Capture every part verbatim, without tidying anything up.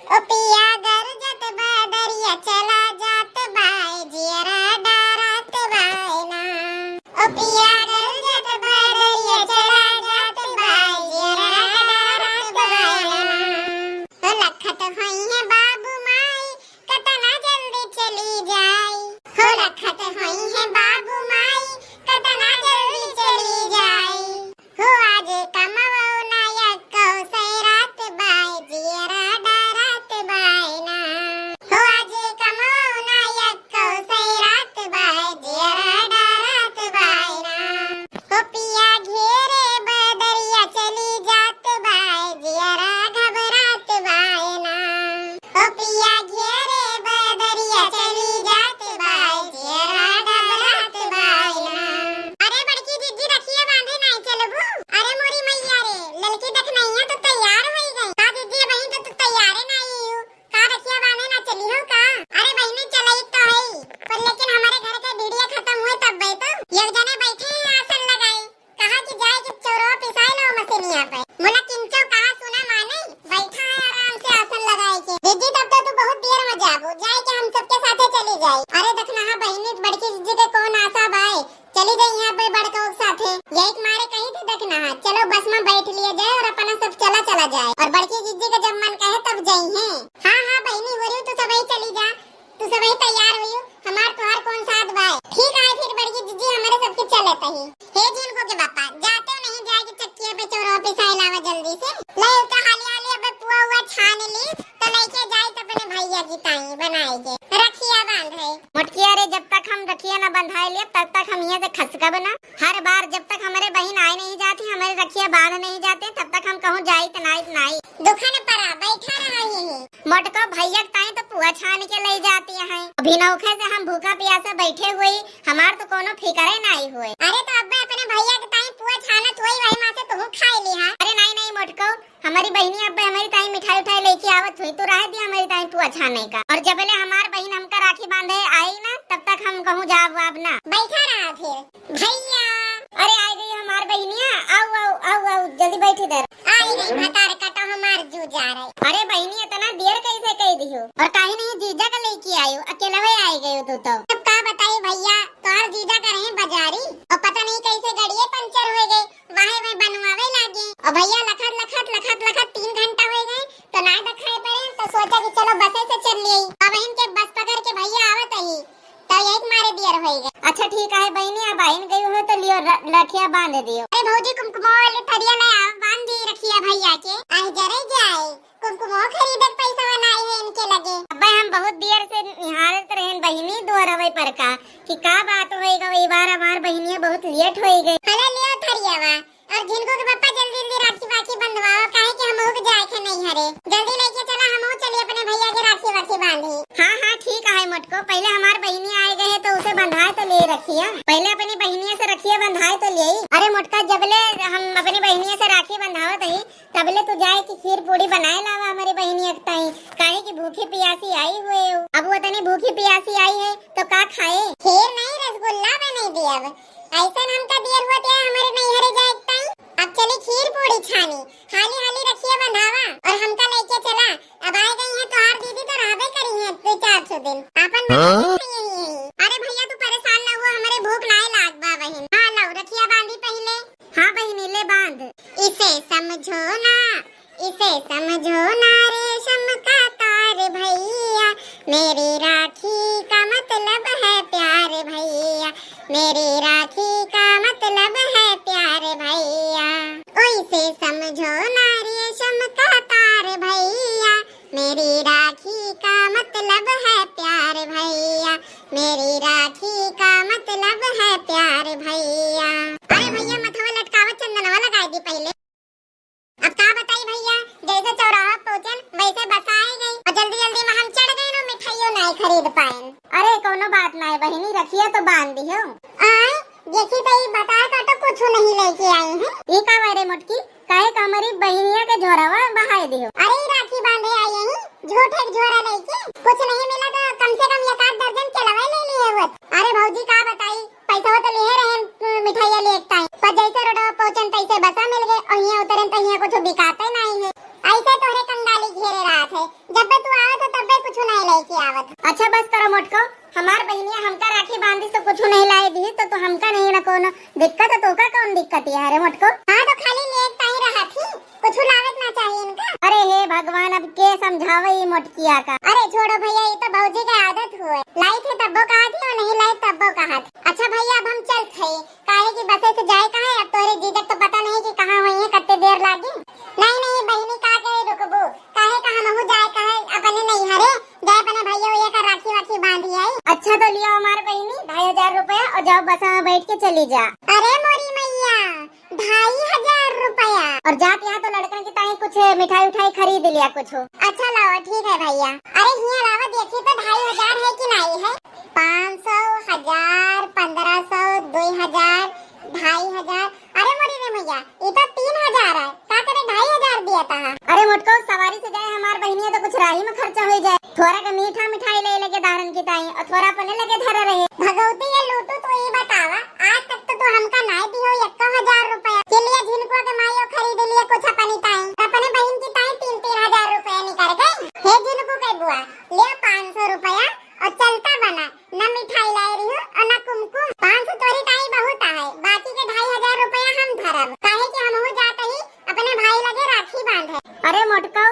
ओ पिया गरजत बदरिया चला जात बाए, जियरा डरात बाए ना। ओ पिया गरजत बदरिया चला जात बाए, जियरा डरात बाए ना। ओ लखत होइहैं बाबू माई, कतना जल्दी चली जाई। हो लखत होइहैं बाबू माई, कतना जल्दी चली जाई। हो आज कमवो ना यक्को सैरात बाए, जियरा डरात बाए ना। हो आज कमवो ना यक्को सैरात बाए, जियरा डरात बाए ना। हो पिया घेरे बदरिया चली जात बाए, जियरा घबरात बाए ना। ओ पिया घेरे बदरिया चली जात बाए, जियरा घबरात बाए ना। अरे बड़की जिज्जी, रखिया बांधे नाई चलबू? अरे मोरी मैया रे, ललकी देखनैया तो तैयार होई गई। का जिज्जी, अबहीं तो तू तैयारे नाई हो, का रखिया बांधे ना चली हो का? अरे बहिनी, चलई तो है, पर लेकिन हमारे घर के ढीढ़िया खत्म हुए तब तो एक जने बैठे हैं आसन लगाए। कहा कि जाए के चौरवा पिसाए लो मशीनिया पे। मुला किंचो कहा सुना माने, बैठा है आराम से आसन लगाए के। दीदी, तब तो तू बहुत देर में जाबू, जाए के हम सबके साथे चली जाई। अरे देखना हा बहिनी, बड़की जिज्जी के कौन आशा बाए, चली जाई यहाँ पे बड़को के साथे। यही के मारे कही थी, देखना हा, चलो बस में बैठ लिया जाए और अपना सब चला चला जाए। और बड़की जिज्जी का जब मन कहे तब जाई हैं। हाँ हाँ बहिनी, हो रही तू सबही चली जा। तू सबही तैयार हुई, हमार तोहार कौन साथ बाए। ठीक है फिर बड़की जिज्जी, हमारे सबके चलत ही। हे झिनको के पापा, जाते हो नहीं जाए के चक्किया पे चौरवा पिसाए लावा जल्दी से। ले तो हाली हाली अबे पुआ हुआ छान ली, तो लेके जाई तो अपने भैया की ताई बनाए के रखिया बांधे। मोटकिया रे, जब तक हम रखिया ना बंधाए लिए तब तक हम यहाँ से खसकब ना। हर बार जब तक हमारे बहिन आए नहीं जाती, हमारे रखिया बांध नहीं जाते, तब तक हम कहूँ जाई त नाई त नाई। दुखन परा बैठा रहा यही। मोटको भैया के ताई तो पुआ छान के ले जाती हैं। अभी नौखे से हम भूखा प्यासे बैठे हुए, हमार तो कोनो फिकरे नाई हुए। अरे तो अब्बे अपने भैया के ताई पुआ छानत हुई, वही माँ से तू खाए ली हा। अरे नाई नाई मोटको, हमारी बहिनी अब्बे हमारी ताई मिठाई उठाई लेके आवत हुई, तू रह दिया हमारी ताई पुआ छाने का। और जबले हमार बहिन हमका राखी बांधे आई ना, तब तक हम कहूँ जाब वाब ना। बैठा रहा फिर। भैया। अरे, आ गई हमार बहिनिया, आओ, आओ, आओ, आओ, जल्दी बैठ इधर। आई गई भतार कटो हमार जू जा रहे। अरे बहिनी, इतना देर कैसे कह दियो? और काहे नहीं जीजा का लेके आयो, अकेला हुए आई गयो तू तो। अब का बताई भैया, तोहर जीजा का रहे बाजारी और पता नहीं कैसे गड़िए पंचर हो गए, वहे में बनवावे लागे। और भैया लखत, लखत, लखत, लखत तीन घंटा हो गए, तो ना दिखाई पड़े, तो सोचा कि चलो बसे से चल लिए। अब इनके बस पकड़ के भैया आवत ही, तो यही मारे देर होई गए। अच्छा ठीक है बहिनी, अब आइन गई हो तो लियो र-, रखिया बांध दियो। अरे भौजी, कुमकुमा वाले थरिया ले आओ, बांध दी रखिया भैया के। आए जरे जाए, कुमकुमा खरीदे के पैसा बनाए है इनके लगे। अब्बे हम बहुत देर से निहारत रहन बहिनी दुआरवे पर का, कि का बात होई गई, ई बार हमार बहिनिया बहुत लेट होई गई। हला लियो थरिया वा। और झिनको के पापा जल्दी जल्दी राखी वाखी बंधवाओ, काहे कि हमहू के जाए के नहीं हरे। जल्दी लेके चला, हमहू चली अपने भैया के राखी वाखी बांधी। हाँ हाँ ठीक है मोटको, पहले हमार बहिनी आए गए तो उसे बंधाए तो ले रखिया, पहले अपनी बहिनिया से रखिया बंधाए तो ले। अरे मोटका, जबले हम अपनी बहिनिया से राखी बंधावत ही तबले तू जाए कि खीर पूड़ी बनाए लावा हमारी बहिनिया के ताई, काहे कि भूखी पियासी आई हुए हो। अब वो तनी भूखी पियासी आई है तो का खाए? खीर नहीं रसगुल्ला बनाई दियब। ऐसन हमका देर होत है हमारे नैहरे जाए के ताई। अब चली खीर पूड़ी छानी, हाली हाली रखिया बंधावा और हमका लेके चला। अब आए गई है तोहार दीदी तो रहबे करी है दो चार सौ दिन। आपन हाँ? बता यही है। अरे भैया तू परेशान ना हुआ, हमारे भूख नाय लाग बा बहिन। हाँ लाओ रखिया बांधी पहले। हाँ बहिनी ले बांध। इसे समझो ना, इसे समझो ना रेशम का तार भैया, मेरी राखी का मतलब है प्यार भैया, मेरी राखी का मतलब है प्यार भैया। ओ इसे समझो ना रेशम का तार भैया, मेरी राखी का मतलब है प्यार भैया, मेरी राखी का मतलब है प्यार भैया। अरे भैया मथवा लटकावा चंदनवा लगाई दी पहले। अब का बताई भैया, जैसे चौराहा पहुँचन वैसे बस आए गई और जल्दी जल्दी में हम चढ़ गए ना, मिठाइयों नाय खरीद पाएन। अरे कोनो बात नाय बहिनी, रखिया तो बांध दियो। आए देखी तो ई बताए का तो कुछ नहीं लेके आई है। ई का बारे मोटकी, काहे का हमारी बहिनिया के झोरावा बहाए दियो? अरे ई राखी बांधे आई है, झूठे के झोरा लेके कुछ नहीं मिला तो कम से कम एक आध दर्जन केलवा ले लिए होत। अरे भौजी का बताई, पैसा तो लिए रहे मिठाइया ले ताई, पर जैसे रोडवा पहुँचन तैसे बसा मिल गए और यहाँ उतरन तो यहाँ कुछ बिकाते नहीं है। ऐसे तोहरे कंगाली घेरे रात है, जब कुछ नहीं लेके आवत। अच्छा बस करो मोटको, हमार बहिनिया हमका राखी बांधी तो कुछ नहीं लाई दी, तो, तो हमका नहीं ना कोनो दिक्कत है, तोका कौन दिक्कत है रे मोटको? हाँ तो खाली लेट ताई रहत ही, कुछ लावत ना चाहिए इनका। अरे हे भगवान, अब के समझावे ई मोटकिया का। अरे छोड़ो भैया, ये तो भौजी के आदत हुए, लाई थे तब्बो कहा थी और नहीं लाई तब्बो कहा थी। अच्छा भैया, अब हम चलत हई, काहे कि बसे से जाए का है, अब तोरे जीजक तो पता नहीं कि कहाँ हुई है, कत्ते देर लागी। नहीं नहीं बहिनी, का करे रुकबू, काहे का हमहू जाए का है अपने नैहरे, जाए अपने भैया उया का राखी वाखी बांधी आई। अच्छा तो लियो हमार बहिनी ढाई हजार रुपया और जाओ बस में बैठ के चली जा। अरे मोरी मैया, ढाई हजार रुपया। और जात यहाँ तो लड़कन की ताई कुछ मिठाई उठाई खरीद लिया कुछ। अच्छा लाओ, ठीक है भैया। अरे हिया लावा, देखी तो ढाई हजार है कि नहीं है। पाँच सौ, हजार, पन्द्रह सौ, दो हजार, ढाई हजार। अरे मोरी रे मैया, ये तो तीन हजार है, का करे ढाई हजार दिया था? अरे मोटको, सवारी से जाए हमार बहिनिया तो कुछ राही में खर्चा हो जाए, थोड़ा का मीठा मिठाई ले लगे दारन की ताई और थोड़ा अपने लगे धरे रहे। भगवती ये लूटू, तू ये बतावा, आज तक तो तू हमका नाय दिहो एक्को हजार रुपया। के लिए झिनको के मायो खरीद लिए कुछ अपनी ताई, अपने बहिन की ताई तीन तीन हजार रुपया निकल गए। हे झिनको के बुआ, ले पाँच सौ रुपया और चलता बना, न मिठाई लाए रही हो और न कुमकुम। पाँच सौ तोरी ताई बहुत आहे, बाकी के ढाई हजार रुपया हम धरब, काहे कि हमहू जात ही अपने भाई लगे राखी बांधे। अरे मोटको,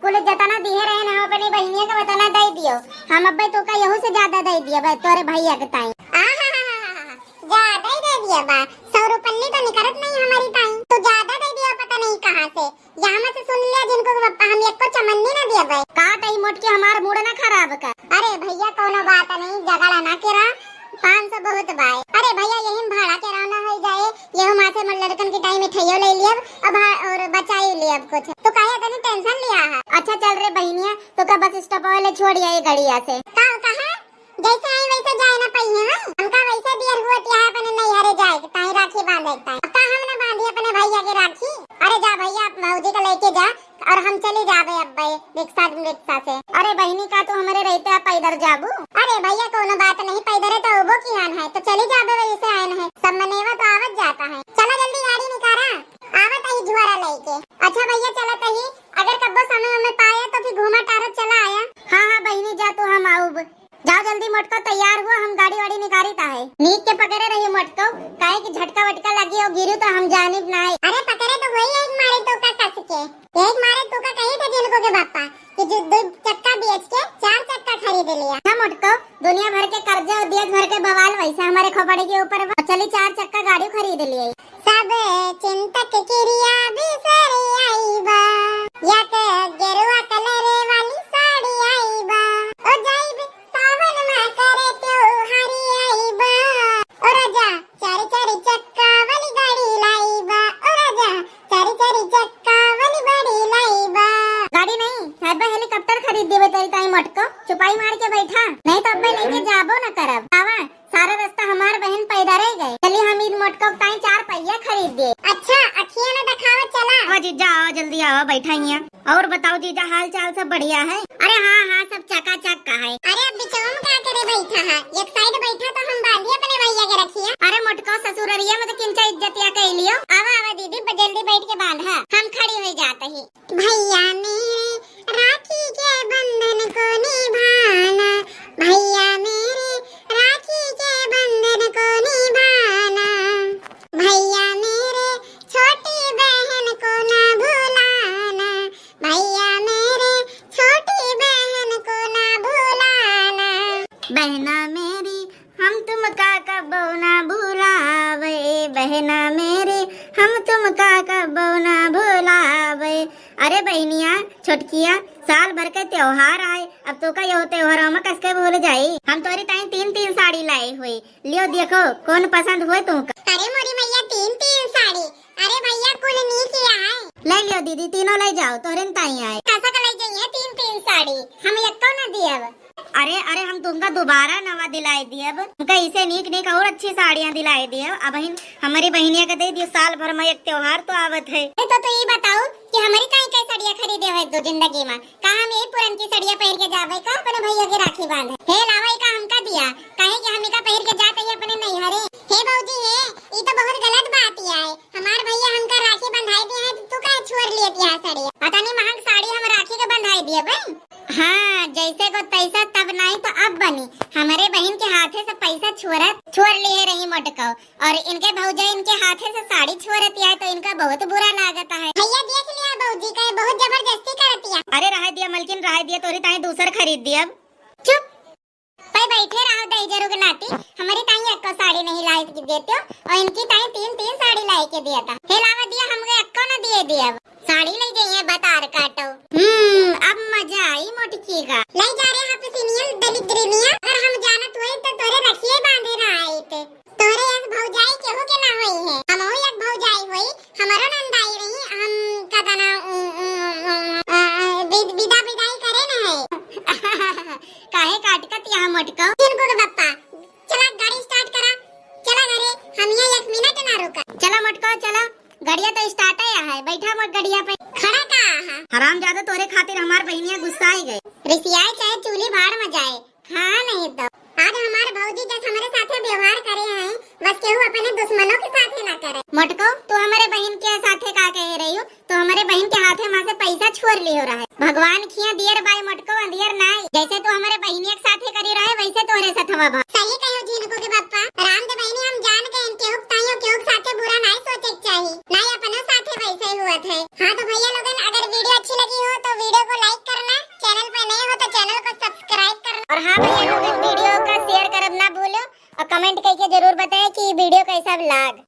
कुल जतना दिहे रहे ना अपनी बहिनिया के उतना दे दियो, हम अब्बे तोका यहू से ज्यादा दे दिया बे तोरे भैया के ताई। आहाहाहा, ज्यादा ही दे दिया बा, सौ रुपये तो निकलत नहीं हमारी ताई, तो ज्यादा दे दिया पता नहीं कहाँ से। यहाँ में से सुन लिया झिनको के पप्पा, हम एको चमन्नी ना दिया बे। का तई मोटकी हमार मूड ना खराब कर। अरे भैया कोनो बात नहीं, झगड़ा ना करा, पाँच सौ बहुत बाय। अरे भैया यही में भाड़ा के रवाना हो जाए, यही माँ से मोर लड़कन की ताई मिठाइयों ले लियब अब, और बचाई लियब कुछ। तो काहे इतनी tension लिया है? अच्छा चल रे बहिनिया, तोका बस stop वाले छोड़ आई गड़िया से। का कहा? जैसे आई वैसे जाए ना पाई है, हाँ? हमका वैसे देर हुआ कि यहाँ अपने नैहरे जाए के ताई राखी बांधे के ताई। अब का हम ना बांधी अपने भैया के राखी? अरे जा भैया, आप भौजी का लेके जा और हम चली जाबे अब्बे रिक्शा, रिक्शा से। अरे बहिनी, का तू हमारे रहते आप पैदल जाबू? अरे भैया कोनो बात नहीं, पैदल तो होबो की हान है, तो चली जाबे वैसे आए है, सब मनेवा तो आवत जाता है। चला जल्दी गाड़ी निकारा, आवत ही झोरा लेके। अच्छा भैया चलत ही, अगर कब्बो समय में पाया तो फिर घूमा टारत चला आया। हाँ हाँ बहिनी जा तू, हम आउब। जाओ जल्दी मोटको, तैयार हुआ, हम गाड़ी वाड़ी निकारित आहे। नीक के पकड़े रही मोटको, काहे कि झटका वटका लगी और गिरी तो हम जानिब नाय। अरे पकड़े तो हुई एक मारे तोका कस के, एक मारे तोका कही थे झिनको के बापा कि जो दो चक्का बेच के चार चक्का खरीद लिया। हाँ मोटको, दुनिया भर के कर्जे और देश भर के बवाल वैसे हमारे खोपड़ी के ऊपर बा। चली चार चक्का गाड़ी खरीद लिए। सब चिंतक किरिया बिसर आई बा, या के गेरुआ colour वाली साड़ी आई बा। ओ जाइब सावन में करे त्योहारी आई बा। ओ राजा, चार चार चक्का वाली गाड़ी लाई बा। ओ राजा, चार चार चक्का वाली गाड़ी लाई बा। गाड़ी नहीं, साहब helicopter खरीद देबे तेरी ताई मोटको, चुपाई मार के बैठा, नहीं तो अब्बे लेके जाबो न करब। आवा, सारा रास्ता हमार बहन पैदल रह गए। चली हम इन मोटको ताई चार पहिया खरीद दे। अच्छा, अखिया न दिखावा चला। आवा जीजा, आवा जल्दी आवा, बैठा हिया। और बताओ जीजा, हाल चाल सब बढ़िया है? अरे हाँ हाँ, सब चकाचक का है। अरे अब बिचवा में का करे बैठा है, एक side बैठा तो हम बांधी अपने भैया के रखिया। अरे मोटको ससुररिया में तो किंचा इज्जतिया कह लियो। आवा आवा दीदी, ब-, जल्दी बैठ के बांधा, हम खड़ी हो जाते ही। भैया मेरे राखी के बंधन को निभाना, भैया मेरे राखी के बंधन को निभाना, भैया मेरे छोटी बहन को ना भुलाना, भैया मेरे छोटी बहन को ना भुलाना। बहना मेरी हम तुमका कबो ना भुलावे, बहना मेरी हम तुमका कबो ना भुलावे। अरे बहनिया, छोटकिया, साल भर के त्योहार आए, अब तोका यो त्योहार हम कस के भूल जाई। हम तोरी ताई तीन तीन साड़ी लाए हुए, लियो देखो कौन पसंद हुए तुमका। अरे मोरी मैया, तीन तीन साड़ी, अरे भैया कुल नीक ही आए। ले लियो दीदी, तीनों ले जाओ, तोहरे न ताई आए। कसा के ले जाइए तीन तीन साड़ी, हम एको न दियब। अरे अरे, हम तुमका दोबारा नवा दिलाए दियब, तुमका इसे नीक नीक और अच्छी साड़ियाँ दिलाए दियब। अब हम हमारी बहनिया के दे दियो, साल भर में एक त्योहार तो आवत है। ए, तो, तो ये बताओ कि हमारी काहे काहे साड़ियाँ खरीदे हो एक दो जिंदगी में? का हम यही पुरनकी सड़िया पहिर के जाबे का अपने भैया के राखी बांधे? हे लावा, ई का हमका दिया, काहे कि हम इका पहिर के जात ही अपने नैहरे। हे भौजी हे, ई तो बहुत गलत बात ही आए। हमार भैया हमका राखी बंधाई दिया है, तो तू काहे छोड़ लिए तिया सड़िया? पता नहीं महंग साड़ी हम राखी के बंधाई दिए बे। हाँ, जैसे को तैसा तब नाहीं तो अब बनी। हमरे बहिन के हाथे से पैसा छोरत छोर लिहे रही मोटको, और इनके भौजाई इनके हाथे से साड़ी छोरत आए तो इनका बहुत बुरा लागत है। भैया देख लिया भौजी का, बहुत जबरदस्ती करत या। अरे रहे दिया मलकिन, रहे दिया, तोरी ताई दूसर खरीद दिया। चुप। पै बैठे रहो दहिजरू के नाती, हमरी ताई एक्को साड़ी नहीं लाई के देते हो और इनकी ताई तीन तीन साड़ी लाई के दिया था। हे लावा दिया हमके एक्को न दिए दिया। अब साड़ी ले जाइए बतार काटो। हम्म, अब मजा आई मोटकी का। ले जा रे हपसिनियन दलिद्रिनिया, अगर हम जानत होई तो तोरे रखिए बांधे ना आइत। तोरे एक भौजाई केहू के ना होई है, हमहू एक भौजाई होई, हमरो नंदाई रही, हम कदना, उम, उम, उम, उम, अ, अ, बिद-, बिदा बिदाई करे न है। काहे काटकत यहाँ मोटको? जिनको के बप्पा, चला गाड़ी start करा, चला घरे, हम यहाँ एक मिनट ना रुका। चला मोटको, चला, गड़िया तो start है, यहाँ है, बैठा मोट गड़िया पे। खड़ा का है? हरामजादा, तोरे खातिर हमार बहिनिया गुस्साए गए। रिसियाए चाहे चूल्ही भाड़ में जाए, हाँ नहीं तो। आज हमार भौजी जस हमरे साथे व्यवहार करे हैं, बस केहू अपने दुश्मनों के साथे ना करे। मोटको, तू हमरे बहिन के साथे का कहे रही हो? तो हमरे बहिन के हाथे माँ से पैसा छोर लियो रहे। भगवान खिया दियर बाय मोटको, अंधियर नाय। जैसे तू हमरे बहिनिया के साथे करी रहे, वैसे तोहरे सथवा भा। सही कहो झिनको के बप्पा, राम दे बहिनी, हम जान के इनके हुक ताइयों के हुक साथे बुरा नाय सोचे के चाही, नाय अपने साथे वैसे ही हुआ थे। हाँ तो भैया लोगन, अगर video अच्छी लगी हो तो video को like करना, channel पे नए हो तो channel को subscribe करना। और हाँ भैया लोगन, video का share करब ना भूलो और comment करके जरूर बताएं कि video कैसा लाग।